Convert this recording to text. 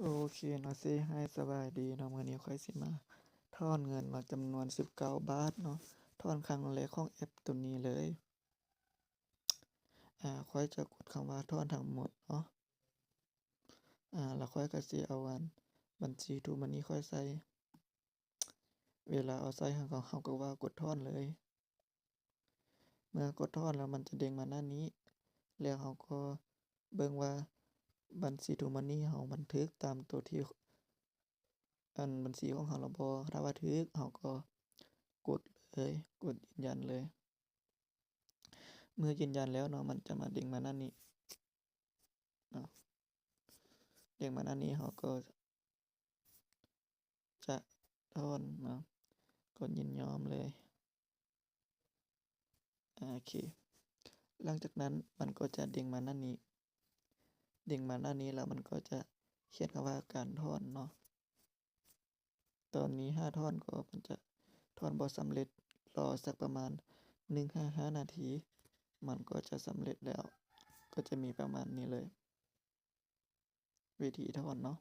ໂອເຄເນາະ ເຊຮາຍ ສະບາຍດີເນາະ. ມື້ນີ້ຂ້ອຍຊິມາຖອນເງິນເນາະ ຈຳນວນສິບເກົ້າບາດເນາະ, ຖອນຄັ້ງແລກຂອງແອັບໂຕນີ້ເລີຍ. ອາ ຂ້ອຍຈະກົດຄຳວ່າຖອນທັງໝົດເນາະ. ອາ ແລ້ວຂ້ອຍກໍຊິເອົາອັນບັນຊີ TrueMoney ຂ້ອຍໃສ່. ເວລາເອົາໃສ່ ເຮົາກໍ ເຮົາກໍວ່າກົດຖອນເລີຍ. ເມື່ອກົດຖອນແລ້ວ ມັນຈະເດ້ງມາໜ້ານີ້ ແລ້ວເຮົາກໍເບິ່ງວ່າບັນຊີ TrueMoney ເຮົາມັນຖືກຕາມໂຕທີ່ ອັນບັນຊີຂອງເຮົາແລ້ວບໍ່. ຖ້າວ່າຖືກ ເຮົາກໍກົດເລີຍ ກົດຢືນຢັນເລີຍ. ເມື່ອຢືນຢັນແລ້ວເນາະ ມັນຈະມາເດ້ງມາໜ້ານີ້ເນາະ, ເດ້ງມາໜ້ານີ້ ເຮົາກໍຈະຖອນເນາະ, ກົດຍິນຍອມເລີຍ. ໂອເຄ ຫຼັງຈາກນັ້ນມັນກໍຈະເດ້ງມາໜ້ານີ້, ເດ້ງມາໜ້ານີ້ແລ້ວມັນກໍຈະຂຽນຄຳວ່າການຖອນເນາະ. ຕອນນີ້ຖ້າຖອນກໍມັນຈະຖອນບໍ່ສຳເລັດ, ລໍສັກປະມານໜຶ່ງຫາຫ້ານາທີ ມັນກໍຈະສຳເລັດແລ້ວ. ກໍຈະມີປະມານນີ້ເລີຍ ວິທີຖອນເນາະ.